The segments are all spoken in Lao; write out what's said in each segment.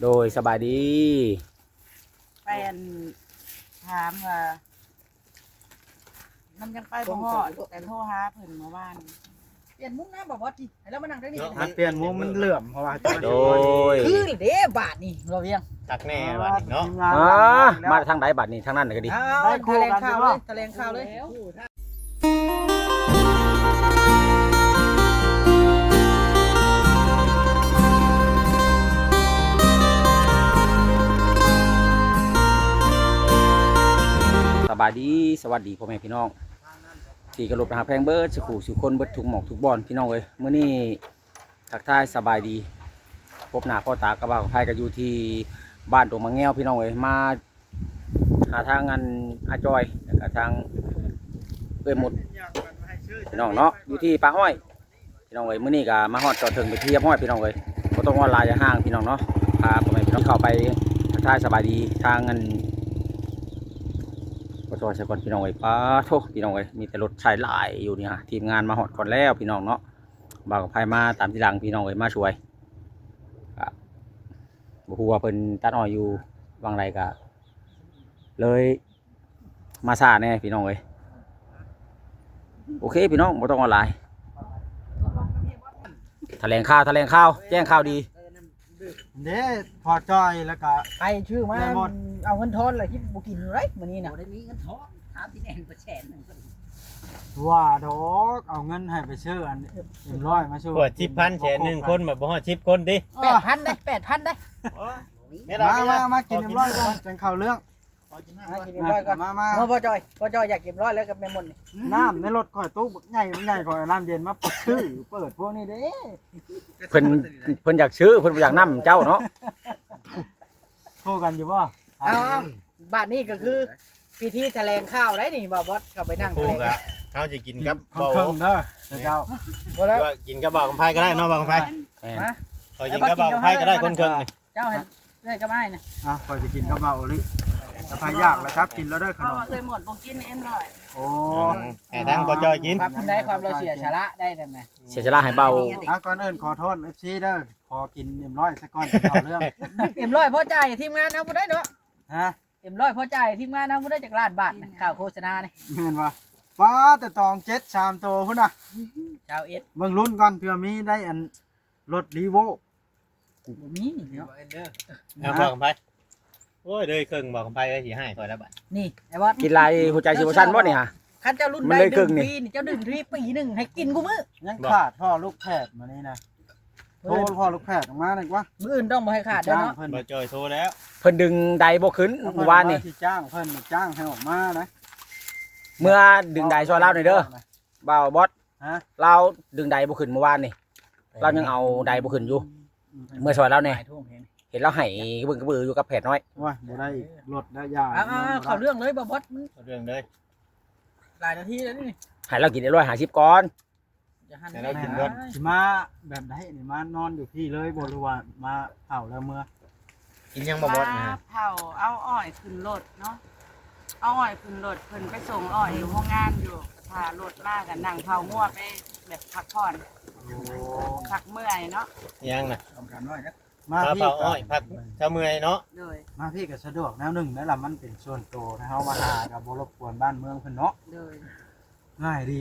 ໂດຍ ສະບາຍດີ ໄປອັນ ຖາມວ່າ ມັນຍັງໄປບໍ່ຮອດ ແຕ່ໂທຫາເພິ່ນເມື່ອວານ. ປ່ຽນມຸມນະ ບໍ່ ບໍ່ຕິ ໃຫ້ລາວມານັ່ງທາງນີ້ ເນາະ ຫັນປ່ຽນມຸມມັນເຫຼື້ອມ ເພາະວ່າ ໂດຍ ຄືເດ້ບາດນີ້ ບໍ່ວຽງ ຄັກແນ່ບາດນີ້ເນາະ. ອ່າ ມາທາງໃດບາດນີ້? ທາງນັ້ນກໍດີ ເອົາ ຖະແຫຼງຂ່າວເລີຍ ຖະແຫຼງຂ່າວເລີຍ. ສະບາຍດີ ສະຫວັດດີພໍ່ແມ່ພີ່ນ້ອງ ທີ່ເຄົາລົບຮັກແພງເບິດສູ່ຜູ້ສູ່ຄົນ ເບິດທຸກໝ່ອງທຸກບ່ອນ ພີ່ນ້ອງເອີຍ. ມື້ນີ້ທັກທາຍສະບາຍດີ ພົບໜ້າພໍ້ຕາກັບບ່າວຄຳໄພ ກໍຢູ່ທີ່ບ້ານດວງໝາກແງວ ພີ່ນ້ອງເອີຍ. ມາຫາທາງອັນ ອາຈອຍ ແລ້ວກໍທາງເອື້ອຍມຸດ ພີ່ນ້ອງເນາະ ຢູ່ທີ່ປ່າອ້ອຍ ພີ່ນ້ອງເອີຍ. ມື້ນີ້ກໍມາຮອດຈອດເຖິງເປັນທີ່ຮຽບຮ້ອຍ ພີ່ນ້ອງເອີຍ. ບໍ່ຕ້ອງວ່າຫຼາຍຢ່າຫ່າງ ພີ່ນ້ອງເນາະ ພາພໍ່ແມ່ພີ່ນ້ອງເຂົ້າໄປທັກທາຍສະບາຍດີທາງອັນ ບໍ່ຈອຍຊະກ່ອນ ພີ່ນ້ອງເອີຍ. ປາໂທ້ ພີ່ນ້ອງເອີຍ ມີແຕ່ລົດໃຊ້ຫຼາຍຢູ່ນີ້ ທີມງານມາຮອດກ່ອນແລ້ວ ພີ່ນ້ອງເນາະ. ບ່າວຄຳໄພມາຕາມທີຫຼັງ ພີ່ນ້ອງເອີຍ ມາຊ່ວຍ ກະບໍ່ຮູ້ວ່າເພິ່ນຕັດອ້ອຍຢູ່ຫວ່າງໃດ ກະເລີຍມາຊ້າແດ່ ພີ່ນ້ອງເອີຍ. ໂອເຄ ພີ່ນ້ອງ ບໍ່ຕ້ອງວ່າຫຼາຍ ຖະແຫຼງຂ່າວ ຖະແຫຼງຂ່າວ ແຈ້ງຂ່າວດີ. ເດ້ ພໍຈ່ອຍ ແລ້ວກະ ໄປຊື້ມາ ແມ່ນບໍ່ ເອົາເງິນທອນລະ ຄິດບໍ່ກິນຢູ່ໄດ໋ມື້ນີ້ນະ. ບໍ່ໄດ້ມີເງິນທອນ ຖາມທີ່ແໜ່ງກວ່າແສນໜຶ່ງ. ວ່າດອກ ເອົາເງິນໃຫ້ໄປຊື້ອັນເອັມຮ້ອຍມາສູ່ ກວ່າສິບພັນແສນໜຶ່ງ ຄົນແບບບໍ່ຮອດສິບຄົນຕິ. ແປດພັນໄດ໋ ແປດພັນໄດ໋. ມາ ມາ ມາກິນເອັມຮ້ອຍກ່ອນ ຈັ່ງເຂົ້າເລື່ອງ. ມາກິນເອັມຮ້ອຍກ່ອນ ມາ ມາ ມາ. ພໍ່ຈ່ອຍ ພໍ່ຈ່ອຍຢາກເອັມຮ້ອຍແລ້ວກັບແມ່ມົນນີ້. ນ້ຳໃນລົດຂ້ອຍຕູ້ບັກໃຫຍ່ ບັກໃຫຍ່ ຂ້ອຍນ້ຳເຢັນມາຊື້ ເປີດພວກນີ້ເດ້. ເພິ່ນ ເພິ່ນຢາກຊື້ ເພິ່ນບໍ່ຢາກນຳເຈົ້າເນາະ. ໂທກັນຢູ່ບໍ່? ເອົາ ບາດນີ້ກໍຄືພິທີຖະແຫຼງຂ່າວໄດ໋ນີ້ ບ່າວບອດເຂົ້າໄປນັ່ງຖະແຫຼງ. ເຮົາຈະກິນກັບເບົາເຄິ່ງເດີເຈົ້າ. ບໍ່ແລ້ວ ກິນກັບບ່າວຄຳໄພກໍໄດ້ເນາະ ບ່າວຄຳໄພ. ແມ່ນ ຂ້ອຍກິນກັບບ່າວຄຳໄພກໍໄດ້ ຄົນເຄິ່ງນີ້. ເຈົ້າໃຫ້ເອື້ອຍກັບອ້າຍນະ. ອ່ະ ຂ້ອຍຈະກິນກັບບ່າວໂອລິ ແຕ່ໃຜຢາກລະຈັບກິນແລ້ວເດີຂະໜົມ. ເອື້ອຍໝົດບໍ່ກິນເອັມຮ້ອຍ. ໂອ້ ໃຫ້ທາງພໍ່ຈ່ອຍກິນ. ຄວາມໃດ ຄວາມລາວເສຍສະຫຼະໄດ້ນັ້ນນະ. ເສຍສະຫຼະໃຫ້ເບົາ. ອ່ະ ກ່ອນອື່ນຂໍໂທດເອັຟຊີເດີ ຂໍກິນເອັມຮ້ອຍຊະກ່ອນ ເຂົ້າເລື່ອງ. ເອັມຮ້ອຍພໍຈ່າຍທີມງານເຮົາບໍ່ໄດ້ເນາະ. ຮະ? ເອັມຮ້ອຍພໍຈ່າຍທີມງານເຮົາບໍ່ໄດ້ຈັກລ້ານບາດ ຄ່າໂຄສະນານີ້. ແມ່ນບໍ່? ປ້າ ແຕ່ຕອງເຈັດ ສາມໂຕພຸ້ນນະ. ຊາວເອັດ ເບິ່ງລຸ້ນກ່ອນ ເທື່ອມີໄດ້ອັນລົດລີໂວ. ບໍ່ມີເນາະ. ເອົາ ບ່າວຄຳໄພ. ໂອ້ຍ ເດີຍເຄິ່ງ ບ່າວຄຳໄພເອີຍ ຊິໃຫ້ຂ້ອຍແລ້ວບາດນີ້. ໄອ້ບອດ ກິນຫຼາຍຫົວໃຈຊິບໍ່ສັ່ນບໍ່ນີ້ຫະ? ຄັນເຈົ້າລຸ້ນໄດ້ໜຶ່ງປີນີ້ ເຈົ້າດຶງທີປີໜຶ່ງໃຫ້ກິນຄູ່ມື້. ຍັງຂາດພໍ່ລູກແພດມື້ນີ້ນະ. ໂທພໍ່ລູກແພດອອກມາໜ່ອຍກວ່າ. ມື້ອື່ນຕ້ອງບໍ່ໃຫ້ຂາດເດີເນາະ. ບໍ່ຈ່ອຍໂທແລ້ວ. ເພິ່ນດຶງໄດບໍ່ຂຶ້ນມື້ວານນີ້. ຊິຈ້າງເພິ່ນ ຈ້າງໃຫ້ອອກມານະ. ເມື່ອດຶງໄດຊ່ອຍລາວໜ່ອຍເດີ ບ່າວບອດ. ຮະ? ລາວດຶງໄດບໍ່ຂຶ້ນມື້ວານນີ້ ລາວຍັງເອົາໄດບໍ່ຂຶ້ນຢູ່. ອືມ ເມື່ອຊ່ອຍລາວແດ່ ເຫັນລາວໄຫ້ກະບຶ້ງກະບືຢູ່ກັບແພດນ້ອຍ. ໂອ້ຍ ບໍ່ໄດ້ລົດແລ້ວ ຢ່າ. ເອົາ ເອົາ ເຂົ້າເລື່ອງເລີຍ ບ່າວບອດ. ເຂົ້າເລື່ອງເລີຍ. ຫຼາຍນາທີແລ້ວນີ້. ໃຫ້ລາວກິນໄດ້ຮ້ອຍຫ້າສິບກ່ອນ. ໃຫ້ລາວກິນກ່ອນ. ຊິມາແບບໃດນີ້ ມານອນຢູ່ພີ້ເລີຍບໍ່ ຫຼືວ່າມາເຜົາແລ້ວເມືອ? ກິນຫຍັງບໍ່ບອດນະ? ມາເຜົາ ເອົາອ້ອຍຂຶ້ນລົດເນາະ ເອົາອ້ອຍຂຶ້ນລົດ ເພິ່ນໄປສົ່ງອ້ອຍຢູ່ໂຮງງານຢູ່ ຖ້າລົດມາກໍນັ່ງເຜົາງົວໄປແບບພັກຜ່ອນ. ໂອ້ ພັກເມື່ອຍເນາະ. ຫຍັງນະ? ມາພີ້ ມາເຜົາອ້ອຍ ພັກເຊົາເມື່ອຍເນາະ. ໂດຍ ມາພີ້ກໍສະດວກແນວໜຶ່ງແລ້ວລະ ມັນເປັນສ່ວນໂຕ ເຮົາມາຫາກໍບໍ່ລົບກວນບ້ານເມືອງເພິ່ນເນາະ. ໂດຍ ງ່າຍດີ.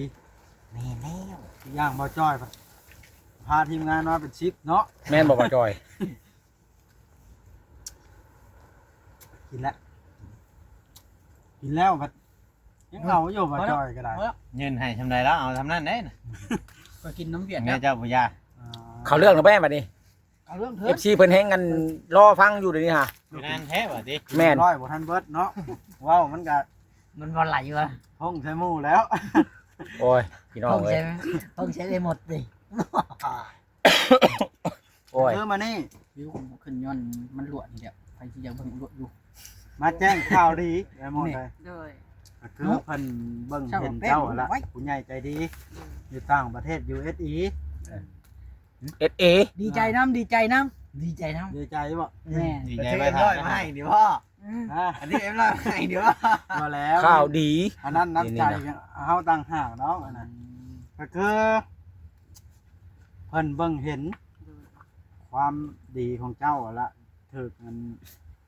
ແມ່ນແລ້ວ ອີກຢ່າງບ່າວຈ່ອຍ ພາທີມງານມາເປັນສິບເນາະ. ແມ່ນບໍ່ບ່າວຈ່ອຍ? ກິນແລ້ວ ກິນແລ້ວພັດຍັງເອົາຢູ່ ບ່າວຈ່ອຍກໍໄດ້. ເງິນໃຫ້ຊ່ຳໃດລາວເອົາຊ່ຳນັ້ນເດ້ນະ. ຂ້ອຍກິນນ້ຳວຽດແລ້ວ ເຈົ້າບໍ່ຢາ. ອ່າ ເຂົ້າເລື່ອງແລ້ວແມ່ບັດນີ້. ເອົາເລື່ອງເທີ້ນ ເອັຟຊີເພິ່ນແຮງອັນລໍຟັງຢູ່ດຽວນີ້ຫາ. ຢູ່ນານແທ້ວ່າຕິ. ແມ່ນ ຮ້ອຍບໍ່ທັນເບິດເນາະ. ເວົ້າມັນກະ ມັນບໍ່ໄຫຼວ່າ ທົ່ງໃສ່ໝູ່ແລ້ວ. ໂອ້ຍ ພີ່ນ້ອງເອີຍ ທົ່ງໃສ່ ທົ່ງໃສ່ໄດ້ໝົດຕິ. ໂອ້ຍ ເອີມານີ້ ວິວຂຶ້ນຍ້ອນມັນຫຼວດນີ້ແຫຼະ. ໃຜຊິຢາກເບິ່ງຫຼວດຢູ່ ມາແຈ້ງຂ່າວດີໄດ້ໝົດເລີຍ. ໂດຍ ກໍຄືເພິ່ນເບິ່ງເຫັນເຈົ້າລະ ຜູ້ໃຫຍ່ໃຈດີ ຢູ່ຕ່າງປະເທດ ຢູເອັສເອ ເອັສເອ ດີໃຈນຳ ດີໃຈນຳ ດີໃຈນຳ. ດີໃຈບໍ່? ແມ່ນ ດີໃຈໄວ້ຖ້າ ເອັມຮ້ອຍມາໃຫ້ນີ້ບໍ່? ອືມ ຮະ? ອັນນີ້ເອັມຮ້ອຍມາໃຫ້ນີ້ບໍ່? ບໍ່ແລ້ວ ຂ່າວດີ ອັນນັ້ນນ້ຳໃຈເຮົາຕ່າງຫາກເນາະ. ອືມ ອັນນັ້ນກໍຄືເພິ່ນເບິ່ງເຫັນ ໂດຍ ຄ ຄວາມດີຂອງເຈົ້າຫັ້ນລະ ຖືກອັນ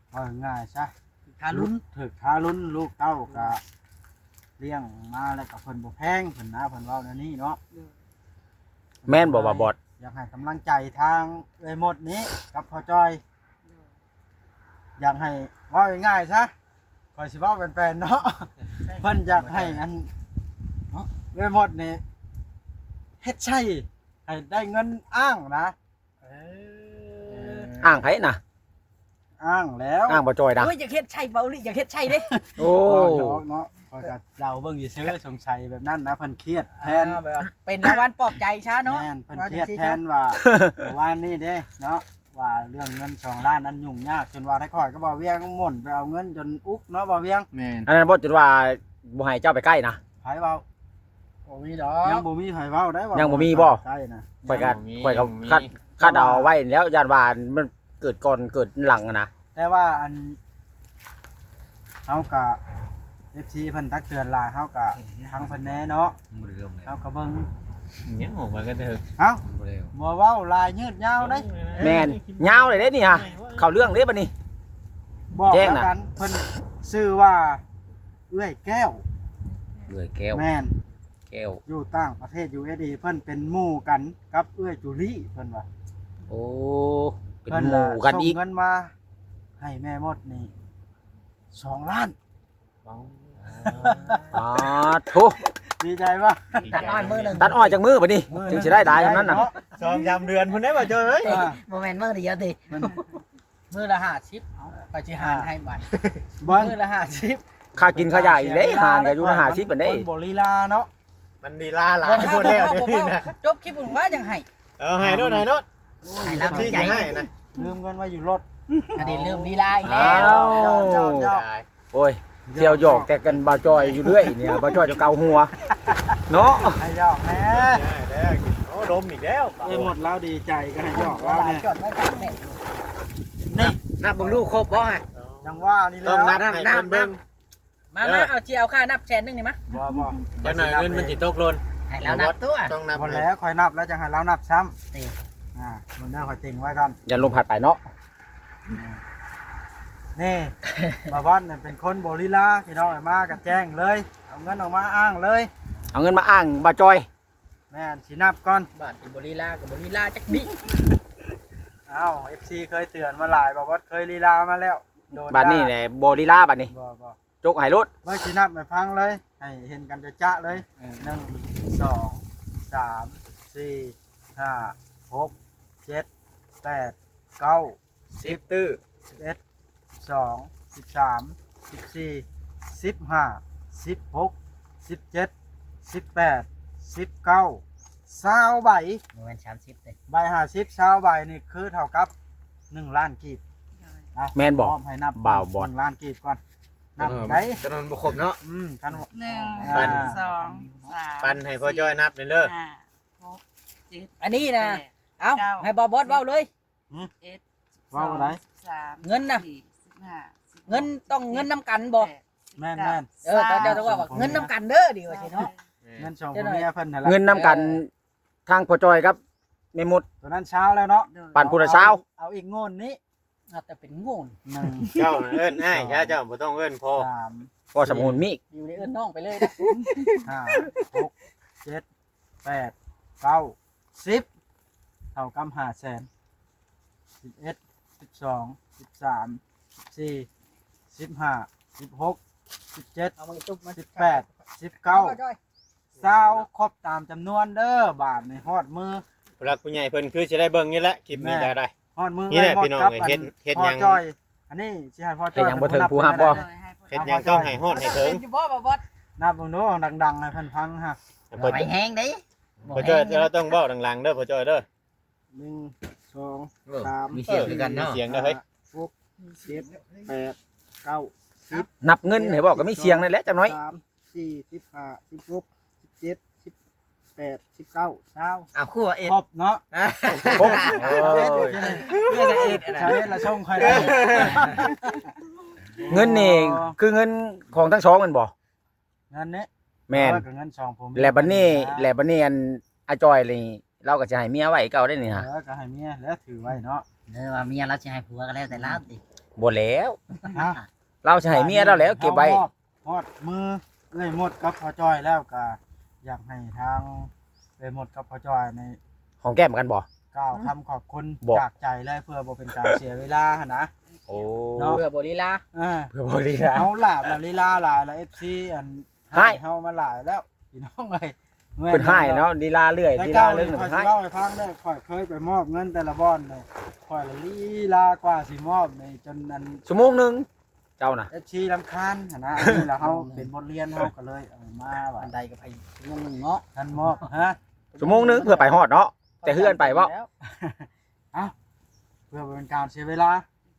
ເວົ້າງ່າຍໆຊະ ຖືກທາລຸນ ຖືກທາລຸນ ລູກເຕົ້າກະລ້ຽງມາແລ້ວກະເພິ່ນບໍ່ແພງ ເພິ່ນນະ ເພິ່ນເວົ້າແນວນີ້ເນາະ. ໂດຍ ແມ່ນບໍ່ວ່າບອດ? ຢາກໃຫ້ກຳລັງໃຈທາງເອື້ອຍມົດນີ້ກັບພໍ່ຈ່ອຍ ໂດຍ ຢາກໃຫ້ ເວົ້າງ່າຍໆຊະ ຂ້ອຍຊິເວົ້າແປນໆເນາະ ເພິ່ນຢາກໃຫ້ອັນ ເອື້ອຍມົດນີ້ເຮັດໄຊໃຫ້ໄດ້ເງິນອ້າງນະ. ເອີ ອ້າງໃຜນະ? ອ້າງແລ້ວ ອ້າງບໍ່ຈ່ອຍນະ. ໂອ້ຍ ຢາກເຮັດໃສ່ເບົາລີ ຢາກເຮັດໃສ່ເດ້. ໂອ້ ເວົ້າຫຍອກເນາະ ຂ້ອຍກໍເດົາເບິ່ງຊື່ໆ ສົງໄສແບບນັ້ນນະ ເພິ່ນຄຽດແທນ ອ່າ ແບບເປັນລາງວັນປອບໃຈຊະເນາະ. ແມ່ນ ເພິ່ນຄຽດແທນວ່າ ເມື່ອວານນີ້ເດ້ເນາະ ວ່າເລື່ອງເງິນສອງລ້ານນັ້ນຫຍຸ້ງຍາກ ຈົນວ່າໄທຂ້ອຍກັບບ່າວວຽງໝົ່ນໄປເອົາເງິນຈົນອຸກເນາະ ບ່າວວຽງ. ແມ່ນ ອັນນັ້ນບໍ່ ຈົນວ່າບໍ່ໃຫ້ເຈົ້າໄປໃກ້ນະ. ໃຜເວົ້າ? ບໍ່ມີດອກ ຍັງບໍ່ມີໃຜເວົ້າໄດ້ວ່າ ຍັງບໍ່ມີບໍ່? ໃກ້ນະ ຂ້ອຍກໍ ຍັງບໍ່ມີ ຂ້ອຍກໍ ຍັງບໍ່ມີ ຄາດ ຄາດເດົາໄວ້ແລ້ວ ຢ້ານວ່າມັນເກີດກ່ອນເກີດຫຼັງນະ. ແຕ່ວ່າອັນ ເຮົາກະ ເອັຟຊີ ເພິ່ນຕັກເຕືອນຫຼາຍ ເຮົາກະຟັງເພິ່ນແດ່ເນາະ ບໍ່ໄດ້ເລື່ອງແລ້ວ ເຮົາກະເບິ່ງ ຍັງອອກມາກັນເທີ ເອົ້າ ບໍ່ໄດ້ ບໍ່ເວົ້າຫຼາຍຍືດຍາວເດ້. ແມ່ນ ຍາວເລີຍເດ້ນີ້ຫາ ເຂົ້າເລື່ອງເດ້ບັດນີ້ ບອກແລ້ວກັນ ເພິ່ນຊື່ວ່າ ເອື້ອຍແກ້ວ ເອື້ອຍແກ້ວ ແມ່ນ ແກ້ວ ຢູ່ຕ່າງປະເທດ ຢູ່ເອສເອ ເພິ່ນເປັນໝູ່ກັນກັບເອື້ອຍຈູລີ ເພິ່ນວ່າ. ໂອ້ ເປັນໝູ່ກັນອີກ ເພິ່ນລະສົ່ງເງິນມາໃຫ້ແມ່ມົດນີ້ສອງລ້ານ. ປາດໂທ້ ດີໃຈບໍ່? ຕັດອ້ອຍມື້ໜຶ່ງ ຕັດອ້ອຍຈັກມື້ບັດນີ້ ມື້ໜຶ່ງ ຈຶ່ງຊິໄດ້ຫຼາຍສ່ຳນັ້ນນະ? ສອງສາມເດືອນພຸ້ນເດ້ ບ່າວຈ້ອຍເອີຍ ອ່າ ບໍ່ແມ່ນມື້ດຽວຕິ ເພິ່ນ ມື້ລະຫ້າສິບ ເອົາ ຂ້ອຍຊິຫານໃຫ້ບັດ ເບິ່ງ ມື້ລະຫ້າສິບ ຄ່າກິນຄ່າຢາອີກເດ້ ຫານກໍຢູ່ລະຫ້າສິບ ບັດນີ້ ຄົນບໍ່ລີລາເນາະ ມັນລີລາຫຼາຍ ບໍ່ເທົ່າ ໂພດແລ້ວ ບໍ່ເທົ່າ ເດ້ ບໍ່ເທົ່າ ຈົບຄລິບພຸ້ນວ່າຈັ່ງໃຫ້ ເອີ ໃຫ້ໂລດ ໃຫ້ໂລດ ໂອ້ຍ ໃຫ້ລະ ທີ່ຊິໃຫ້ນະ ລືມເງິນໄວ້ຢູ່ລົດ ອັນນີ້ລືມລີລາອີກແລ້ວ ເອົາ ໂອ້ຍ ທ່ຽວຫຍອກແຕ່ກັນບ່າວຈ້ອຍຢູ່ເລື້ອຍນີ້ ບ່າວຈ້ອຍຈະເກົາຫົວເນາະ ໃຫ້ຫຍອກແດ່ ໂອ້ ລົມອີກແລ້ວ ເອີ ໝົດລາວດີໃຈກໍໃຫ້ຫຍອກລາວແດ່ ນີ້ ນັບເບິ່ງດູຄົບບໍ່ຫັ້ນ ຈັ່ງວ່ານີ້ແຫຼະ ຕ້ອງນັບໃຫ້ເພິ່ນເບິ່ງ ມາ ມາ ເອີ ເອົາ ຊິເອົາຄ່ານັບແສນໜຶ່ງນີ້ມາ ບໍ່ ບໍ່ ຈັກໜ້ອຍເງິນມັນຊິຕົກຫຼົ່ນ ໃຫ້ລາວນັບຕົວະ ຕ້ອງນັບ ບໍ່ແລ້ວ ຂ້ອຍນັບແລ້ວຈັ່ງໃຫ້ລາວນັບຊ້ຳ ນີ້ ອ່າ ເບິ່ງເດີ ຂ້ອຍຕິງໄວ້ກ່ອນ ຢ້ານລົມພັດໄປເນາະ ນີ້ ບ່າວບອນເປັນຄົນບໍ່ລີລາ ພີ່ນ້ອງ ມາກໍແຈ້ງເລີຍ ເອົາເງິນອອກມາອ້າງເລີຍ ເອົາເງິນມາອ້າງບ່າວຈ້ອຍ ແມ່ນ ຊິນັບກ່ອນ ບາດນີ້ບໍ່ລີລາກໍບໍ່ລີລາຈັກບິ ເອົ້າ ເອັຟຊີ ເຄີຍເຕືອນມາຫຼາຍ ບ່າວບອນເຄີຍລີລາມາແລ້ວ ໂດນ ບາດນີ້ແຫຼະບໍ່ລີລາບາດນີ້ ບໍ່ ບໍ່ ຈົກໃຫ້ໂລດ ເບິ່ງ ຊິນັບໃຫ້ຟັງເລີຍ ໃຫ້ເຫັນກັນຈະໆເລີຍ ເອີ ໜຶ່ງ ສອງ ສາມ ສີ່ ຫ້າ ຫົກ ເຈັດ ແປດ ເກົ້າ ສິບ ສິບ ຕື້ ສິບເອັດ ສິບສອງ ສິບສາມ ສິບສີ່ ສິບຫ້າ ສິບຫົກ ສິບເຈັດ ສິບແປດ ສິບເກົ້າ ຊາວໃບ ບໍ່ແມ່ນສາມສິບເດ້ ໃບຫ້າສິບ ຊາວໃບນີ້ຄືເທົ່າກັບໜຶ່ງລ້ານກີບ ໂດຍ ນະ ແມ່ນບໍ່? ມອບໃຫ້ນັບ ບ່າວບອດ ໜຶ່ງລ້ານກີບກ່ອນ ນັບໄດ້ ຈຳນວນບໍ່ຄົບເນາະ ອືມ ຄັນ ໜຶ່ງ ອ່າ ສອງ ສາມ ປັ່ນໃຫ້ພໍ່ຈ້ອຍນັບແດ່ເດີ ຫ້າ ຫົກ ເຈັດ ອັນນີ້ນະ ແປດ ເອົ້າ ເກົ້າ ໃຫ້ບ່າວບອດເວົ້າເລີຍ ສິບເອັດ ເວົ້າບໍ່ໄດ້ ສິບສອງ ສິບສາມ ເງິນນະ ສິບສີ່ ສິບຫ້າ ສິບຫົກ ເງິນຕ້ອງເງິນນຳກັນບໍ່? ສິບເຈັດ ແມ່ນໆ ສິບແປດ ເອີ ເຈົ້າ ເຈົ້າຕ້ອງເວົ້າວ່າເງິນນຳກັນເດີ ດີວ່າຊີ້ເນາະ ເງິນສອງຜົວເມຍເພິ່ນຫັ້ນລະ ເງິນນຳກັນ ເອີ ທາງພໍ່ຈ້ອຍກັບແມ່ມົດ ໂຕນັ້ນຊາວແລ້ວເນາະ ໂດຍ ປັນຜູ້ລະຊາວ ເອົາ ເອົາອີກໂງນນີ້ ອາດຈະເປັນໂງນ ເຈົ້າເອີ້ນອ້າຍຊະ ເຈົ້າບໍ່ຕ້ອງເອີ້ນພໍ່ ສາມ ພໍ່ສຳມຸນມີກ ຢູ່ໃນເອີ້ນນ້ອງໄປເລີຍນະ ຫ້າ ຫົກ ເຈັດ ແປດ ເກົ້າ ສິບ ເທົ່າກັບຫ້າແສນ ສິບເອັດ ສິບສອງ ສິບສາມ ສິບສີ່ ສິບຫ້າ ສິບຫົກ ສິບເຈັດ ເອົາມາຈຸບມາ ສິບແປດ ສິບເກົ້າ ຊາວ ຄົບຕາມຈຳນວນເດີ ບາດນີ້ຮອດມື ຜູ້ຫຼັກຜູ້ໃຫຍ່ເພິ່ນຄືຊິໄດ້ເບິ່ງນີ້ແຫຼະ ຄລິບນີ້ກໍໄດ້ ຮອດມື້ ນີ້ແຫຼະ ພີ່ນ້ອງເອີຍ ເຮັດ ເຮັດຫຍັງ ອັນນີ້ຊິໃຫ້ພໍ່ຈ້ອຍ ເຮັດຫຍັງບໍ່ເຖິງຜູ້ຮັບບໍ່? ເຮັດຫຍັງຕ້ອງໃຫ້ຮອດໃຫ້ເຖິງ ຢູ່ບໍ່ ບໍ່ ບໍ່ ນັບເບິ່ງດູ ດັງໆ ໃຫ້ເພິ່ນຟັງຮະ ບໍ່ແຮງເດ້ ພໍ່ຈ້ອຍ ເຈົ້າຕ້ອງເວົ້າດັງໆເດີ ພໍ່ຈ້ອຍເດີ ໜຶ່ງ ສອງ ສາມ ມີສຽງຄືກັນເນາະ ມີສຽງເດີເຮີ້ຍ ຫົກ ເຈັດ ແປດ ເກົ້າ ສິບ ນັບເງິນໃຫ້ເວົ້າກໍມີສຽງນັ້ນແຫຼະຈັກໜ້ອຍ ສາມ ສີ່ ສິບຫ້າ ສິບຫົກ ສິບເຈັດ ສິບແປດ ສິບເກົ້າ ຊາວ ອ້າວ ຄືວ່າເອັດ ຄົບເນາະ ຄົບ ໂອ້ຍ ຊາວເອັດລະສົ່ງຂ້ອຍໄດ້ ເງິນນີ້ ຄືເງິນຂອງທັງສອງແມ່ນບໍ່? ເງິນນີ້ ແມ່ນ ເອີ ກໍເງິນສອງຜົວເມຍ ແລ້ວບັດນີ້ ແລ້ວບັດນີ້ ອັນ ອ້າຍຈ້ອຍນີ້ ລາວກໍຊິໃຫ້ເມຍໄວ້ເກົ່າໄດ້ນີ້ຫາ ເອີ ກໍໃຫ້ເມຍແລ້ວຖືໄວ້ເນາະ ເອີ ວ່າເມຍລາວຊິໃຫ້ຜົວກໍແລ້ວແຕ່ລາວຕິ ບໍ່ແລ້ວ ຮະ ລາວຊິໃຫ້ເມຍລາວແລ້ວເກັບໄວ້ ຮອດມືເອື້ອຍມົດກັບພໍ່ຈ້ອຍແລ້ວ ກໍຢາກໃຫ້ທາງເອື້ອຍມົດກັບພໍ່ຈ້ອຍນີ້ ຫອມແກ້ມກັນບໍ່? ກ່າວຄຳຂອບຄຸນ ບໍ່ ຈາກໃຈເລີຍ ເພື່ອບໍ່ເປັນການເສຍເວລາຫັ້ນນະ ໂອ້ ເນາະ ເພື່ອບໍ່ລີລາ ເອີ ເພື່ອບໍ່ລີລາ ເຮົາຫຼາບລະລີລາຫຼາຍລະ ເອັຟຊີ ອັນ ຮ້າຍ ໃຫ້ເຮົາມາຫຼາຍແລ້ວ ພີ່ນ້ອງເອີຍ ແມ່ນ ເພິ່ນຮ້າຍເນາະ ລີລາເລື້ອຍ ແຕ່ ລີລາເລື່ອຍ ຂ້ອຍຊິເລົ່າໃຫ້ຟັງເດີ ຂ້ອຍເຄີຍໄປມອບເງິນແຕ່ລະບ່ອນເລີຍ ຂ້ອຍລະລີລາກວ່າຊິມອບນີ້ ຈົນອັນ ຊົ່ວໂມງໜຶ່ງ ເຈົ້ານະ ເອັຟຊີລຳຄານຫັ້ນນະ ອັນນີ້ລະເຮົາເປັນບົດຮຽນ ເຮົາກໍເລີຍເອົາມາວ່າ ອັນໃດກໍໄປຊົ່ວໂມງໜຶ່ງເນາະ ທັນມອບ ຮະ ຊົ່ວໂມງໜຶ່ງເພື່ອໄປຮອດເນາະ ແຕ່ເຮືອນໄປບໍ່? ເອົ້າ ເພື່ອບໍ່ເປັນການເສຍເວລາ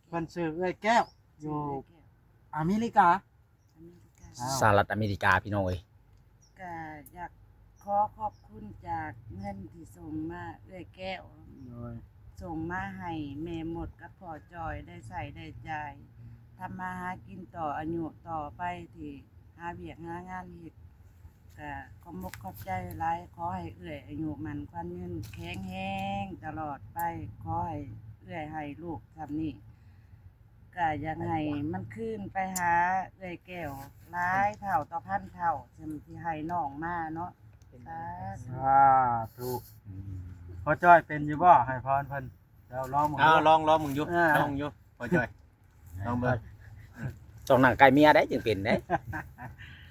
ເພິ່ນຊື່ເອື້ອຍແກ້ວ ຢູ່ອາເມລິກາ ອາເມລິກາ ສະຫະລັດອາເມລິກາ ພີ່ນ້ອງເອີຍ ກະຢາກຂໍຂອບຄຸນຈາກເງິນທີ່ສົ່ງມາເອື້ອຍແກ້ວ ໂດຍ ສົ່ງມາໃຫ້ແມ່ມົດກັບພໍ່ຈອຍໄດ້ໃຊ້ໄດ້ຈ່າຍ ທຳມາຫາກິນຕໍ່ອາຍຸຕໍ່ໄປ ທີ່ຫາວຽກຫາງານເຮັດ ກະຂອບອົກຂອບໃຈຫຼາຍ ຂໍໃຫ້ເອື້ອຍອາຍຸໝັ້ນຂວັນຍືນ ແຂງແຮງຕະຫຼອດໄປ ຂໍໃຫ້ເອື້ອຍໃຫ້ລູກສ່ຳນີ້ ກະຢາກໃຫ້ມັນຄືນໄປຫາເອື້ອຍແກ້ວຫຼາຍເທົ່າຕໍ່ພັນເທົ່າ ສ່ຳທີ່ໃຫ້ນ້ອງມາເນາະ ສາທຸ ສາທຸ ອືມ ພໍ່ຈ້ອຍເປັນຢູ່ບໍ່? ໃຫ້ພອນເພິ່ນ ເຈົ້າລອງເບິ່ງ ເອົາ ດູ ລອງ ລອງເບິ່ງຢູ່ ເອີ ລອງເບິ່ງຢູ່ ພໍ່ຈ້ອຍ ລອງເບິ່ງ ຕ້ອງນັ່ງໃກ້ເມຍໄດ໋ຈຶ່ງເປັນເດ້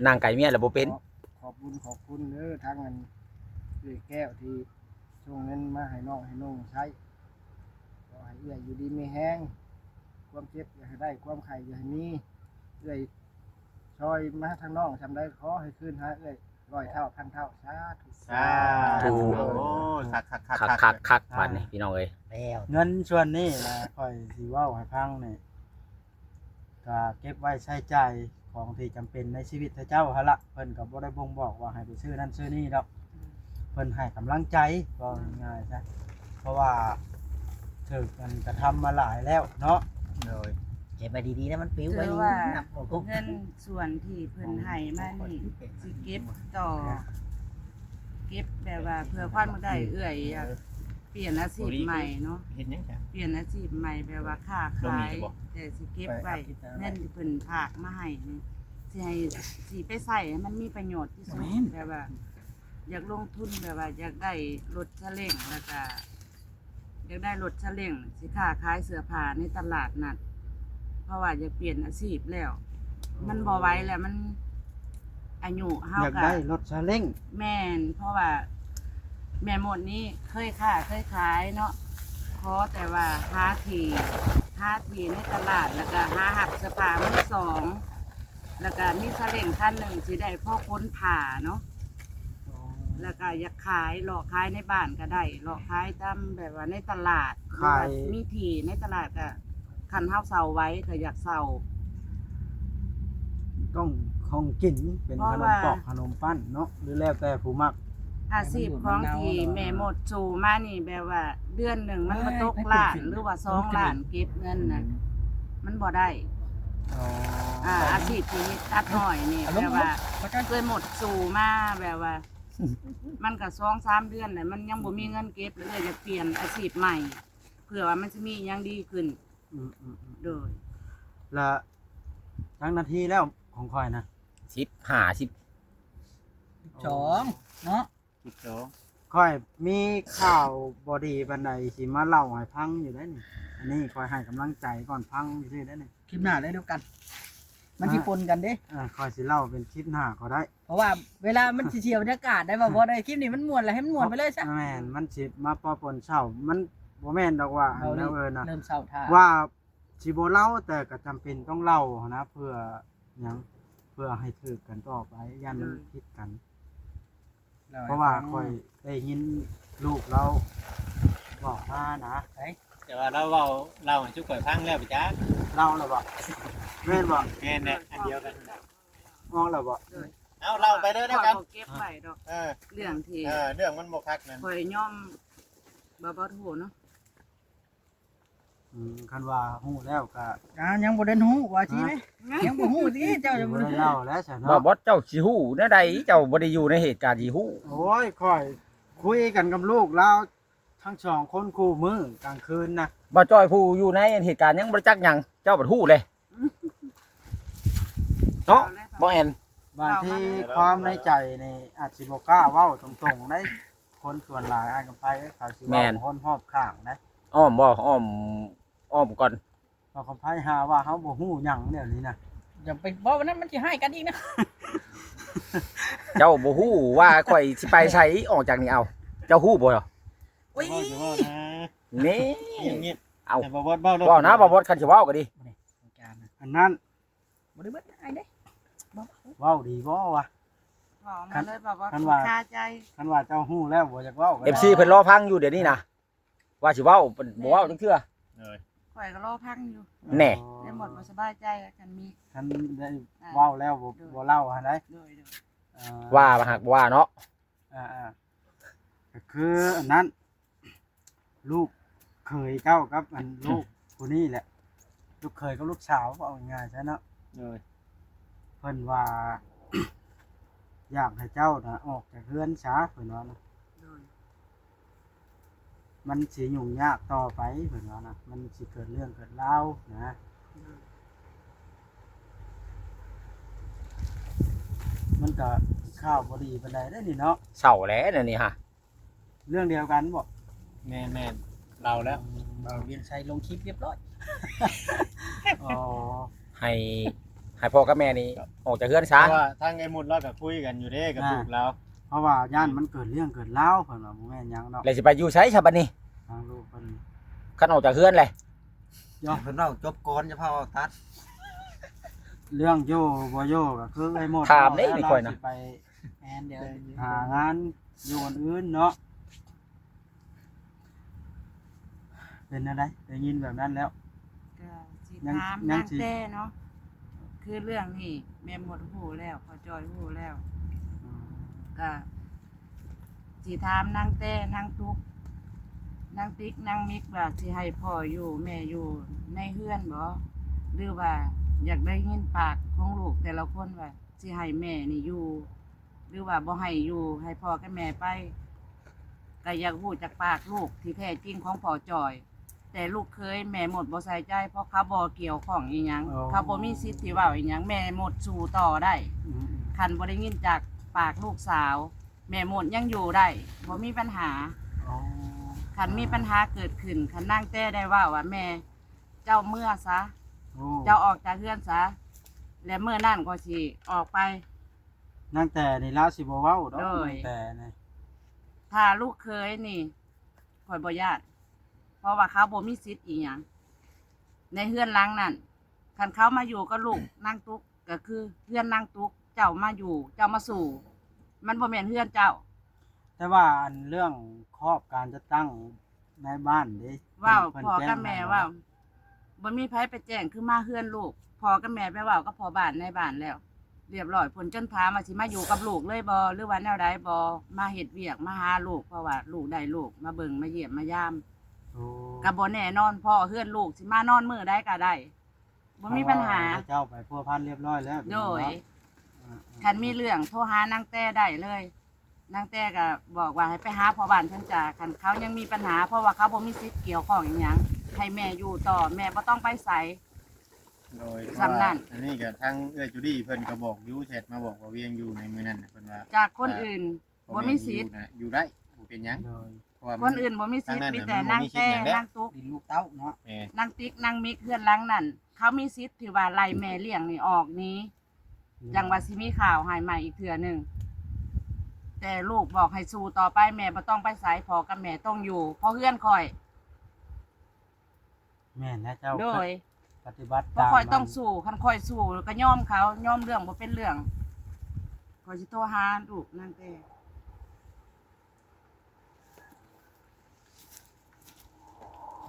ນັ່ງໃກ້ເມຍແລ້ວບໍ່ເປັນ ຂອບ ຂອບບຸນຂອບຄຸນເດີ ທາງອັນເອື້ອຍແກ້ວທີ່ສົ່ງເງິນມາໃຫ້ນ້ອງໃຫ້ນຸ່ງໃຊ້ ຂໍໃຫ້ເອື້ອຍຢູ່ດີມີແຮງ ຄວາມເຈັບຢ່າໃຫ້ໄດ້ ຄວາມໄຂ້ຢ່າໃຫ້ມີ ເອື້ອຍຊ່ອຍມາທາງນ້ອງສ່ຳໃດ ຂໍໃຫ້ຄືນຫາເອື້ອຍ ຮ້ອຍເທົ່າພັນເທົ່າ ສາທຸ ສາທຸ ໂອ້ ຄັກໆໆໆ ຄັກໆໆ ບາດນີ້ພີ່ນ້ອງເອີຍ ແລ້ວ ເງິນສ່ວນນີ້ນະ ຂ້ອຍຊິເວົ້າໃຫ້ຟັງນີ້ ກະເກັບໄວ້ໃຊ້ຈ່າຍຂອງທີ່ຈຳເປັນໃນຊີວິດຂະເຈົ້າຫັ້ນລະ ເພິ່ນກໍບໍ່ໄດ້ບົ່ງບອກວ່າໃຫ້ໄປຊື້ນັ້ນຊື້ນີ້ດອກ ເພິ່ນໃຫ້ກຳລັງໃຈ ເວົ້າງ່າຍໆຊະ ເພາະວ່າຖືກອັນກະທຳມາຫຼາຍແລ້ວເນາະ ໂດຍ ເກັບໄວ້ດີໆ ແລ້ວມັນປິວໄປ ຖືວ່າ ນັບບໍ່ຄົບ ເງິນສ່ວນທີ່ເພິ່ນໃຫ້ມານີ້ ຊິເກັບຕໍ່ ເກັບແບບວ່າເພື່ອຄວາມໄດ້ ເອື້ອຍຢາກປ່ຽນອາຊີບໃໝ່ເນາະ ເຮັດຫຍັງຊະ ປ່ຽນອາຊີບໃໝ່ ແບບວ່າຄ້າຂາຍ ແຕ່ຊິເກັບໄວ້ ເງິນທີ່ເພິ່ນຝາກມາໃຫ້ນີ້ ຊິໃຫ້ ຊິໄປໃຊ້ໃຫ້ມັນມີປະໂຫຍດທີ່ສຸດ ແບບວ່າ ຢາກລົງທຶນ ແບບວ່າຢາກໄດ້ລົດສະເລັງ ແລ້ວກະ ຢາກໄດ້ລົດສະເລັງ ຊິຄ້າຂາຍເສື້ອຜ້າໃນຕະຫຼາດນັດ ເພາະວ່າຢາກປ່ຽນອາຊີບແລ້ວ ມັນບໍ່ໄຫວແລ້ວ ມັນ ອາຍຸເຮົາ ຢາກໄດ້ລົດສະເລັງ ແມ່ນ ເພາະວ່າແມ່ມົດນີ້ເຄີຍຄ້າເຄີຍຂາຍເນາະ ຂໍແຕ່ວ່າຫາທີ່ ຫາທີ່ໃນຕະຫຼາດ ແລ້ວກະຫາຮັບເສື້ອຜ້າມືສອງ ແລ້ວກະມີສະເລັງຄັນໜຶ່ງ ຊິໄດ້ພໍຂົນຜ້າເນາະ ອໍ ແລ້ວກະຢາກຂາຍ ເລາະຂາຍໃນບ້ານກໍໄດ້ ເລາະຂາຍຕາມແບບວ່າໃນຕະຫຼາດ ຂາຍ ຫຼືວ່າມີທີ່ໃນຕະຫຼາດ ກະຄັນເຮົາເຊົ່າໄວ້ກໍຢາກເຊົ່າ ຕ້ອງຂອງກິນ ເປັນຂະໜົມປອກ ຂະໜົມປັ້ນເນາະ ຫຼືແລ້ວແຕ່ຜູ້ມັກ ອາຊີບຂອງທີ່ແມ່ມົດສູ້ມານີ້ ແບບວ່າເດືອນໜຶ່ງມັນບໍ່ຕົກລ້ານ ຫຼືວ່າສອງລ້ານ ເກັບເງິນນະ ອືມ ມັນບໍ່ໄດ້ ອໍ ອາ ອາຊີບທີ່ເຮັດຕັດອ້ອຍນີ້ ແບບວ່າເອື້ອຍມົດສູ້ມາ ແບບວ່າ ມັນກໍສອງສາມເດືອນແລ້ວ ມັນຍັງບໍ່ມີເງິນເກັບ ເອື້ອຍຢາກປ່ຽນອາຊີບໃໝ່ ເພື່ອວ່າມັນຊິມີຫຍັງດີຂຶ້ນ ອືມໆໆ ໂດຍ ລະຈັກນາທີແລ້ວຂອງຂ້ອຍນະ ສິບຫ້າ ສິບ ສິບສອງເນາະ ສິບສອງ ຂ້ອຍມີຂ່າວບໍ່ດີປານໃດຊິມາເລົ່າໃຫ້ຟັງຢູ່ເດ້ນີ້ ອັນນີ້ຂ້ອຍໃຫ້ກຳລັງໃຈກ່ອນ ຟັງຊື່ໆເດ້ນີ້ ຄລິບໜ້າເລີຍແລ້ວກັນ ມັນຊິ ອ່າ ປົນກັນເດ້ ອ່າ ຂ້ອຍຊິເລົ່າເປັນຄລິບໜ້າກໍໄດ້ ເພາະວ່າເວລາມັນຊິເສຍບັນຍາກາດໄດ້ ເວົ້າບໍ່ໄດ້ ຄລິບນີ້ມັນມ່ວນແລ້ວ ໃຫ້ມັນມ່ວນໄປເລີຍຊະ ແມ່ນ ມັນຊິມາປົນເຊົ້າ ມັນບໍ່ແມ່ນດອກວ່າ ເວົ້າເລີຍ ອັນນັ້ນເອີ ນະ ເລີ່ມເຊົ້າຖ້າ ວ່າຊິບໍ່ເລົ່າ ແຕ່ກໍຈຳເປັນຕ້ອງເລົ່າຫັ້ນນະ ເພື່ອຫຍັງ ເພື່ອໃຫ້ຖືກກັນຕໍ່ໄປ ຢ້ານມັນ ໂດຍ ຜິດກັນ ເລົ່າໃຫ້ຟັງ ເພາະວ່າຂ້ອຍໄດ້ຍິນລູກລາວບອກມານະ ເອີຍ ແຕ່ວ່າລາວເວົ້າ ເລົ່າໃຫ້ຊຸມຂ້ອຍຟັງແລ້ວໄປຈັກ ເລົ່າແລ້ວບໍ່? ແມ່ນບໍ່? ແມ່ນແຫຼະ ອັນດຽວກັນ ອອກແລ້ວບໍ່? ໂດຍ ເອົາ ເລົ່າໄປເລີຍແລ້ວກັນ ຂ້ອຍບໍ່ເກັບໄວ້ດອກ ເອີ ເລື່ອງທີ່ ເອີ ເລື່ອງມັນບໍ່ຄັກນັ້ນ ຂ້ອຍຍອມບໍ່ ບໍ່ຮູ້ເນາະ ອືມ ຄັນວ່າຮູ້ແລ້ວກະ ອ່າ ຍັງບໍ່ໄດ້ຮູ້ວ່າຊີ້ເດ້ ຮະ ຍັງບໍ່ຮູ້ຕິ ເຈົ້າຍັງບໍ່ໄດ້ເລົ່າແລ້ວຊະເນາະ ບໍ່ ບໍ່ ເຈົ້າຊິຮູ້ແນວໃດ ເຈົ້າບໍ່ໄດ້ຢູ່ໃນເຫດການຊິຮູ້ ໂອ້ຍ ຂ້ອຍ ຄຸຍກັນກັບລູກລາວທັງສອງຄົນຄູ່ມື້ກາງຄືນນະ. ບ່າວຈ້ອຍຜູ້ຢູ່ໃນເຫດການຍັງບໍ່ໄດ້ຈັກຫຍັງ ເຈົ້າບັດຮູ້ເດ້ ເນາະ ບໍ່ແອນ? ບາງທີຄວາມໃນໃຈນີ້ອາດຊິບໍ່ກ້າເວົ້າຕົງໆໄດ໋. ຄົນສ່ວນຫຼາຍອ້າຍກຳໄພເຂົາຊິເວົ້າ ແມ່ນ ຄົນຮອບຂ້າງໄດ໋. ອ້ອມບໍ່? ອ້ອມ ອ້ອມກ່ອນ. ເຮົາຄຳໄພຫາວ່າເຮົາບໍ່ຮູ້ຫຍັງແນວນີ້ນະ. ຢ່າໄປເວົ້ານຳ ມັນຊິຮ້າຍກັນອີກນະ. ເຈົ້າບໍ່ຮູ້ວ່າຂ້ອຍຊິໄປໃສ ອອກຈາກນີ້ ເອົາ ເຈົ້າຮູ້ບໍ່? ໂອ້ຍ ເວົ້າ ເວົ້ານະ ນີ້ ເອົາ ໃຫ້ບ່າວບອດເວົ້າໂລດ. ເວົ້ານະ ບ່າວບອດ ຄັນຊິເວົ້າກໍດີ. ອັນນັ້ນ ບໍ່ໄດ້ເບິດອ້າຍເດ້ ເວົ້າ ເວົ້າດີບໍ່ວະ? ເວົ້າມາເລີຍ ບ່າວບອດ ຄັນວ່າ ຄາໃຈ. ຄັນວ່າເຈົ້າຮູ້ແລ້ວບໍ່ຢາກເວົ້າກໍໄດ້ ເອັຟຊີເພິ່ນລໍຟັງຢູ່ດຽວນີ້ນະ. ວ່າຊິເວົ້າ ບໍ່ເວົ້າຈັກເທື່ອ. ໂດຍ ຂ້ອຍກໍລໍຟັງຢູ່. ແນ່ ໄດ້ໝົດ ບໍ່ສະບາຍໃຈ ຄັນມີ ຄັນໄດ້ ອ່າ ເວົ້າແລ້ວບໍ່ ໂດຍ ບໍ່ເລົ່າຫັ້ນໃດ໋. ໂດຍ ໂດຍ ອ່າ ວ່າຫາກບໍ່ວ່າເນາະ. ອ່າໆ ກໍຄືອັນນັ້ນ ລູກເຂີຍເຈົ້າກັບອັນ ອືມ ລູກຜູ້ນີ້ແຫຼະ ລູກເຂີຍກັບລູກສາວ ເວົ້າງ່າຍໆຊະເນາະ. ໂດຍ ເພິ່ນວ່າ ຢາກໃຫ້ເຈົ້ານະອອກຈາກເຮືອນຊະ ເພິ່ນວ່ານະ. ໂດຍ ມັນຊິຫຍຸ້ງຍາກຕໍ່ໄປ ເພິ່ນວ່ານະ ມັນຊິເກີດເລື່ອງເກີດລາວນະ. ໂດຍ ມັນກະຂ່າວບໍ່ດີປານໃດເດ້ນີ້ເນາະ. ເສົ້າແຫຼະແນວນີ້ຫາ. ເລື່ອງດຽວກັນບໍ? ແມ່ນໆ ເລົ່າແລ້ວ ອືມ ບ່າວວຽງໄຊລົງຄລິບຮຽບຮ້ອຍ. ອໍ ໃຫ້ ໃຫ້ພໍ່ກັບແມ່ນີ້ ອອກຈາກເຮືອນຊະ ເພາະວ່າທາງໄອ້ມຸດລາວກໍຄຸຍກັນຢູ່ເດ້ກັບ ອ່າ ລູກລາວ ເພາະວ່າຢ້ານມັນເກີດເລື່ອງເກີດລາວ ເພິ່ນວ່າບໍ່ແມ່ນຫຍັງດອກ. ແລ້ວຊິໄປຢູ່ໃສຊະບັດນີ້ ທາງລູກເພິ່ນ? ຄັນອອກຈາກເຮືອນແຫຼະ ເພິ່ນເວົ້າຈົບກ່ອນ ຢ່າພາເວົ້າຕັດ. ເລື່ອງຢູ່ບໍ່ຢູ່ກໍຄືໄອ້ມຸດ ຖາມເດ້ນີ້ຂ້ອຍນະ ແມ່ນ ດຽວຫາງານຢູ່ອັນອື່ນເນາະ. ເປັນແນວໃດ ໄດ້ຍິນແບບນັ້ນແລ້ວ? ກໍຊິ ຍັງ ຖາມ ຍັງ ນາງ ຊິ ແຕ່ເນາະ ຄືເລື່ອງນີ້ແມ່ມົດຮູ້ແລ້ວ ພໍ່ຈ່ອຍຮູ້ແລ້ວ ອືມ ກໍຊິຖາມນາງແຕ່ ນາງຕຸກ ນາງຕິກ ນາງມິກ ວ່າຊິໃຫ້ພໍ່ຢູ່ແມ່ຢູ່ໃນເຮືອນບໍ ຫຼືວ່າຢາກໄດ້ຍິນປາກຂອງລູກແຕ່ລະຄົນວ່າ ຊິໃຫ້ແມ່ນີ້ຢູ່ ຫຼືວ່າບໍ່ໃຫ້ຢູ່ ໃຫ້ພໍ່ກັບແມ່ໄປ ກໍຢາກຮູ້ຈາກປາກລູກທີ່ແທ້ຈິງຂອງພໍ່ຈ່ອຍ. ແຕ່ລູກເຂີຍແມ່ມົດບໍ່ໃສ່ໃຈ ເພາະເຂົາບໍ່ກ່ຽວຂ້ອງອີ່ຫຍັງ ໂອ້ ເຂົາບໍ່ມີສິດທີ່ເວົ້າອີ່ຫຍັງ ແມ່ມົດສູ້ຕໍ່ໄດ້ ອືມ ຄັນບໍ່ໄດ້ຍິນຈາກປາກລູກສາວ ແມ່ມົດຍັງຢູ່ໄດ້ ບໍ່ມີບັນຫາ ໂອ້ ຄັນມີບັນຫາເກີດຂຶ້ນ ຄັນນາງແຕ່ໄດ້ເວົ້າວ່າ ແມ່ເຈົ້າເມືອຊະ ໂອ້ ເຈົ້າອອກຈາກເຮືອນຊະ ແລະມື້ນັ້ນຂ້ອຍຊິອອກໄປ. ນາງແຕ່ນີ້ລາວຊິບໍ່ເວົ້າດອກ ໂດຍ ນາງແຕ່ນີ້ ຖ້າລູກເຂີຍນີ້ຂ້ອຍບໍ່ຢ້ານ ເພາະວ່າເຂົາບໍ່ມີສິດອີ່ຫຍັງໃນເຮືອນຫຼັງນັ້ນ. ຄັນເຂົາມາຢູ່ກັບລູກນາງຕຸກ ກໍຄືເຮືອນນາງຕຸກ ເຈົ້າມາຢູ່ ເຈົ້າມາສູ້ ມັນບໍ່ແມ່ນເຮືອນເຈົ້າ. ແຕ່ວ່າອັນເລື່ອງຂອບການຈັດຕັ້ງໃນບ້ານເດ້ ເວົ້າ ເພິ່ນ ເພິ່ນ ພໍ່ກັບແມ່ເວົ້າ ບໍ່ມີໃຜໄປແຈ້ງ ຄືມາເຮືອນລູກ ພໍ່ກັບແມ່ໄປເວົ້າກັບພໍ່ບ້ານນາຍບ້ານແລ້ວ ຮຽບຮ້ອຍ ເພິ່ນຈົນຖາມວ່າຊິມາຢູ່ກັບລູກເລີຍບໍ່ ຫຼືວ່າແນວໃດບໍ່ ມາເຮັດວຽກມາຫາລູກ ເພາະວ່າລູກໄດ້ລູກມາເບິ່ງມາຢ້ຽມມາຢາມ. ໂອ້ ກໍບໍ່ແນ່ນອນ ເພາະເຮືອນລູກຊິມານອນມື້ໃດກໍໄດ້ ບໍ່ມີບັນຫາ ເຂົາເຈົ້າໄປພົວພັນຮຽບຮ້ອຍແລ້ວ ໂດຍ ຄັນມີເລື່ອງໂທຫານາງແຕ່ໄດ້ເລີຍ. ນາງແຕ່ກໍບອກວ່າໃຫ້ໄປຫາພໍ່ບ້ານເພິ່ນຈ້າ ຄັນເຂົາຍັງມີບັນຫາ ເພາະວ່າເຂົາບໍ່ມີສິດກ່ຽວຂ້ອງອີ່ຫຍັງ ໃຫ້ແມ່ຢູ່ຕໍ່ ແມ່ບໍ່ຕ້ອງໄປໃສ. ໂດຍ ສ່ຳນັ້ນ ອັນນີ້ກໍທາງເອື້ອຍຈູດີ້ເພິ່ນກໍບອກຢູ່ ແຊັດມາບອກບ່າວວຽງຢູ່ໃນມື້ນັ້ນນະ ເພິ່ນວ່າ ຈາກຄົນອື່ນ ອ່າ ບໍ່ມີສິດ ຢູ່ນະ ຢູ່ໄດ້ ບໍ່ເປັນຫຍັງ ໂດຍ ເພາະວ່າຄົນອື່ນບໍ່ມີສິດ ມີແຕ່ນາງແຕ່ ນາງຕຸກ ດິນລູກເຕົ້າເນາະ ແມ່ນ ນາງຕິກ ນາງມິກ ເຮືອນຫຼັງນັ້ນ ເຂົາມີສິດທີ່ວ່າໄລ່ແມ່ລ້ຽງນີ້ອອກໜີ ຈັ່ງວ່າຊິມີຂ່າວໃຫ້ໃໝ່ອີກເທື່ອໜຶ່ງ ແຕ່ລູກບອກໃຫ້ສູ້ຕໍ່ໄປ ແມ່ບໍ່ຕ້ອງໄປໃສ ພໍ່ກັບແມ່ຕ້ອງຢູ່ ເພາະເຮືອນຂ້ອຍ. ແມ່ນແລ້ວເຈົ້າ ໂດຍ ປະຕິບັດຕາມ ເພາະຂ້ອຍຕ້ອງສູ້ ຄັນຂ້ອຍສູ້ກໍຍອມເຂົາ ຍອມເລື່ອງບໍ່ເປັນເລື່ອງ ຂ້ອຍຊິໂທຫາລູກນາງແຕ່.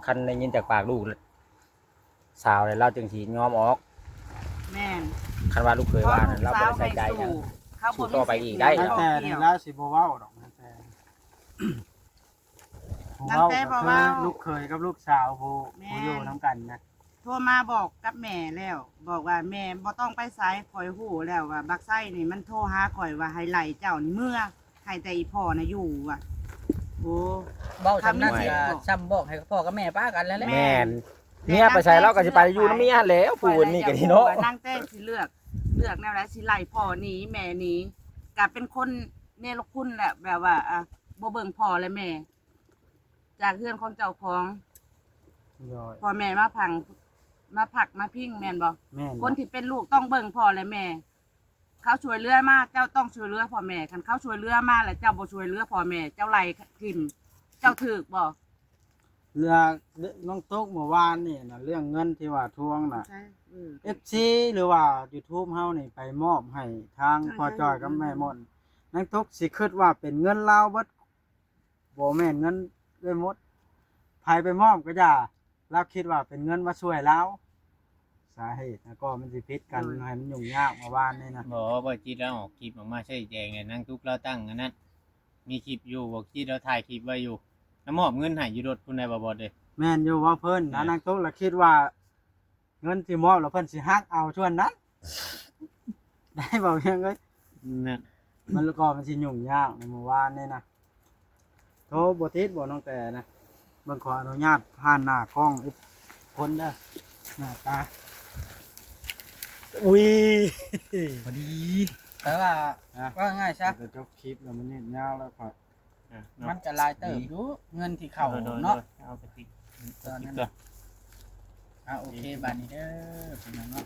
ຄັນໄດ້ຍິນຈາກປາກລູກສາວແລ້ວ ລາວຈຶ່ງຊິຍອມອອກ. ແມ່ນ ຄັນວ່າລູກເຂີຍວ່ານັ້ນ ລາວບໍ່ໄດ້ໃສ່ໃຈຫຍັງ ເຂົາບໍ່ມີສິດ ສູ້ຕໍ່ໄປອີກໄດ້ ນາງແຕ່ນີ້ລາວຊິບໍ່ເວົ້າດອກ ນາງແຕ່ ຜູ້ເວົ້າກໍຄືລູກເຂີຍກັບລູກສາວຜູ້ ແມ່ນ ຜູ້ຢູ່ນຳກັນນະ ໂທມາບອກກັບແມ່ແລ້ວ ບອກວ່າ ແມ່ບໍ່ຕ້ອງໄປໃສ ຂ້ອຍຮູ້ແລ້ວວ່າບັກໄຊນີ້ມັນໂທຫາຂ້ອຍວ່າໃຫ້ໄລ່ເຈົ້ານີ້ເມືອ ໃຫ້ແຕ່ອີ່ພໍ່ນະຢູ່ວ່າ ໂອ້ ເວົ້າຊ່ຳນັ້ນກໍຊ່ຳບອກໃຫ້ພໍ່ກັບແມ່ປະກັນແລ້ວແຫຼະ. ແມ່ນ ເມຍໄປໃສລາວກໍຊິໄປຢູ່ນຳເມຍຫັ້ນແຫຼ້ວ. ຜູ້ນີ້ກໍດີເນາະ ນາງແຕງຊິເລືອກ ເລືອກແນວໃດ ຊິໄລ່ພໍ່ໜີແມ່ໜີ ກໍເປັນຄົນເນລະຄຸນແຫຼະ ແບບວ່າ ອ່າ ບໍ່ເບິ່ງພໍ່ແລະແມ່ ຈາກເຮືອນຂອງເຈົ້າຂອງ ໂດຍ ພໍ່ແມ່ມາພັງ ມາພັກມາພິງແມ່ນບໍ່? ແມ່ນ ຄົນທີ່ເປັນລູກຕ້ອງເບິ່ງພໍ່ແລະແມ່ ເຂົາຊ່ວຍເຫຼືອມາ ເຈົ້າຕ້ອງຊ່ວຍເຫຼືອພໍ່ແມ່ ຄັນເຂົາຊ່ວຍເຫຼືອມາແລ້ວເຈົ້າບໍ່ຊ່ວຍເຫຼືອພໍ່ແມ່ ເຈົ້າໄລ່ຖິ້ມ ເຈົ້າຖືກບໍ່? ເລື່ອງນ້ອງຕຸກເມື່ອວານນີ້ນະ ເລື່ອງເງິນທີ່ວ່າທວງນະ ເອັຟຊີ ຫຼືວ່າຢູທູບເຮົານີ້ໄປມອບໃຫ້ທາງພໍ່ຈ້ອຍກັບແມ່ມົນ ນາງຕຸກຊິຄິດວ່າເປັນເງິນລາວເບິດ ບໍ່ແມ່ນເງິນເອື້ອຍມົນ ໃຜໄປມອບກໍຢ່າ ລາວຄິດວ່າເປັນເງິນມາຊ່ວຍລາວ ສາເຫດນະ ກໍມັນຊິຜິດກັນ ໃຫ້ມັນຫຍຸ້ງຍາກເມື່ອວານນີ້ນະ. ບໍ່ ບໍ່ຈິດລາວອອກຄລິບອອກມາຊີ້ແຈງແຫຼະ ນາງຕຸກລາວຕັ້ງອັນນັ້ນ ມີຄລິບຢູ່ ບໍ່ຈິດລາວຖ່າຍຄລິບໄວ້ຢູ່ ລາວມອບເງິນໃຫ້ຢູ່ລົດພຸ້ນໄດ໋ ບໍ່ບອດເດ້. ແມ່ນຢູ່ ເວົ້າເພິ່ນນະ ນາງຕຸກລະຄິດວ່າເງິນທີ່ມອບລະເພິ່ນຊິຫັກເອົາສ່ວນນັ້ນ ໄດ້ບໍ່ພຽງເອີຍ ນັ້ນ ມັນກໍມັນຊິຫຍຸ້ງຍາກໃນມື້ວານນີ້ນະ. ໂທບໍ່ຕິດບໍ່ນ້ອງແຕນະ ເບິ່ງຂໍອະນຸຍາດຜ່ານໜ້າກ້ອງອີກຄົນເດີ ໜ້າຕາ ອຸ້ຍ ພໍດີ ແຕ່ວ່າ ນະ ເວົ້າງ່າຍຊະ ຈະຈົບຄລິບແລ້ວ ມັນຍາວແລ້ວ ຂ້ອຍ ອ່ະເນາະ ມັນກະຫຼາຍເຕີບຢູ່ ເງິນທີ່ເຂົ້າເນາະ ເອົາໄປຕິດ ເອົາໄປຕິດກ່ອນ ອ່າ ໂອເຄ ບາດນີ້ເດີພີ່ນ້ອງເນາະ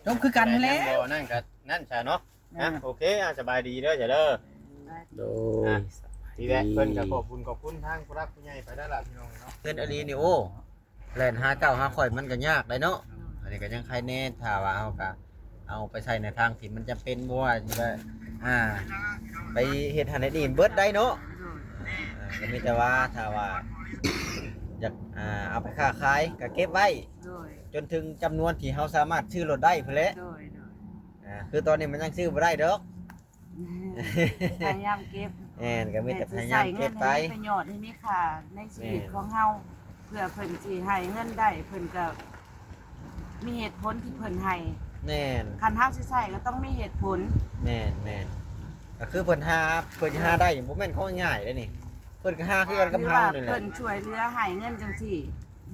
ຈົບຄືກັນຫັ້ນແຫຼະ ບໍ່ນັ້ນກະນັ້ນຊະເນາະ ອ່ະ ໂອເຄ ອ່ະ ສະບາຍດີເດີ ເດີ ໂດຍ ອ່ະ ສະບາຍດີ ນີ້ແຫຼະ ເພິ່ນກະຂອບຄຸນ ຂອບຄຸນທາງຜູ້ຫຼັກຜູ້ໃຫຍ່ໄປແລ້ວລະພີ່ນ້ອງເນາະ ເຮືອນອີ່ຫຼີນີ້ ໂອ້ ແລ່ນຫາເຈົ້າຫາຂ້ອຍມັນກໍຍາກໄດ໋ເນາະ ອັນນີ້ກໍຍັງໄຄແດ່ ຖ້າວ່າເຮົາກໍເອົາໄປໃຊ້ໃນທາງທີ່ມັນຈຳເປັນ ບໍ່ວ່າຈະ ອ່າ ໄປເຮັດຫັ້ນເຮັດນີ້ເບິດໄດ້ເນາະ ໂດຍ ອ່າ ກໍມີແຕ່ວ່າຖ້າວ່າຢາກ ອ່າ ເອົາໄປຄ້າຂາຍກໍເກັບໄວ້ ໂດຍ ຈົນເຖິງຈຳນວນທີ່ເຮົາສາມາດຊື້ລົດໄດ້ພຸ້ນແຫຼະ ໂດຍ ໂດຍ ອ່າ ຄືຕອນນີ້ມັນຍັງຊື້ບໍ່ໄດ້ດອກ ພະຍາຍາມເກັບ ແມ່ນ ກໍມີແຕ່ພະຍາຍາມເກັບໄປ ແມ່ນ ຊິໃຊ້ເງິນໃຫ້ມີປະໂຫຍດ ໃຫ້ມີຄ່າໃນຊີວິດ ແມ່ນ ຂອງເຮົາ ເພື່ອເພິ່ນຊິໃຫ້ເງິນໄດ້ ເພິ່ນກໍມີເຫດຜົນທີ່ເພິ່ນໃຫ້ ແມ່ນ ຄັນເຮົາຊິໃຊ້ກໍຕ້ອງມີເຫດຜົນ ແມ່ນໆ ກໍຄືເພິ່ນຫາ ເພິ່ນຫາໄດ້ບໍ່ແມ່ນຂອງງ່າຍເດ້ນີ້ ເພິ່ນກໍຫາຄືກັນກັບເຮົານີ້ແຫຼະ ເພິ່ນຊ່ວຍເຫຼືອໃຫ້ເງິນຈັ່ງຊີ້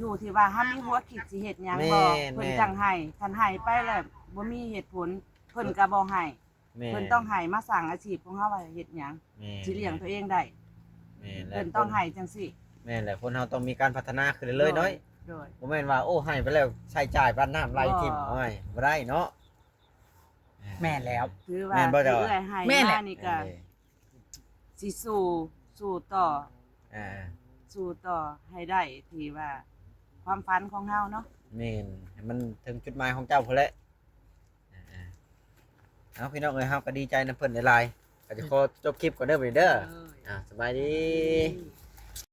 ຢູ່ທີ່ວ່າເຮົາມີຫົວຄິດຊິເຮັດຫຍັງບໍ່ ແມ່ນໆ ເພິ່ນຈັ່ງໃຫ້ ຄັນໃຫ້ໄປແລ້ວບໍ່ມີເຫດຜົນ ເພິ່ນກໍບໍ່ໃຫ້ ແມ່ນ ເພິ່ນຕ້ອງໃຫ້ມາສ້າງອາຊີບຂອງເຮົາວ່າເຮັດຫຍັງ ແມ່ນ ຊິລ້ຽງຕົວເອງໄດ້ ແມ່ນແຫຼະ ເພິ່ນຕ້ອງໃຫ້ຈັ່ງຊີ້ ແມ່ນແຫຼະ ຄົນເຮົາຕ້ອງມີການພັດທະນາຂຶ້ນເລື້ອຍໆເນາະ ໂດຍ ໂດຍ ບໍ່ແມ່ນວ່າ ໂອ້ ໃຫ້ໄປແລ້ວໃຊ້ຈ່າຍປານນ້ຳໄຫຼຖິ້ມ ບໍ່ ໂອ້ຍ ບໍ່ໄດ້ເນາະ ແມ່ນແລ້ວ ຖືວ່າ ແມ່ນບໍ່ເຈົ້າ ທີ່ເອື້ອຍໃຫ້ ແມ່ນແຫຼະ ມານີ້ກໍ ເອີ ຊິສູ້ ສູ້ຕໍ່ ອ່າ ສູ້ຕໍ່ໃຫ້ໄດ້ທີ່ວ່າຄວາມຝັນຂອງເຮົາເນາະ ແມ່ນ ໃຫ້ມັນເຖິງຈຸດໝາຍຂອງເຈົ້າພຸ້ນແຫຼະ ອ່າ ເອົາ ພີ່ນ້ອງເອີຍ ເຮົາກໍດີໃຈນຳເພິ່ນຫຼາຍໆ ກໍຈະຂໍຈົບຄລິບກ່ອນເດີບັດນີ້ເດີ ເອີ ອ່າ ສະບາຍດີ ສະບາຍດີ.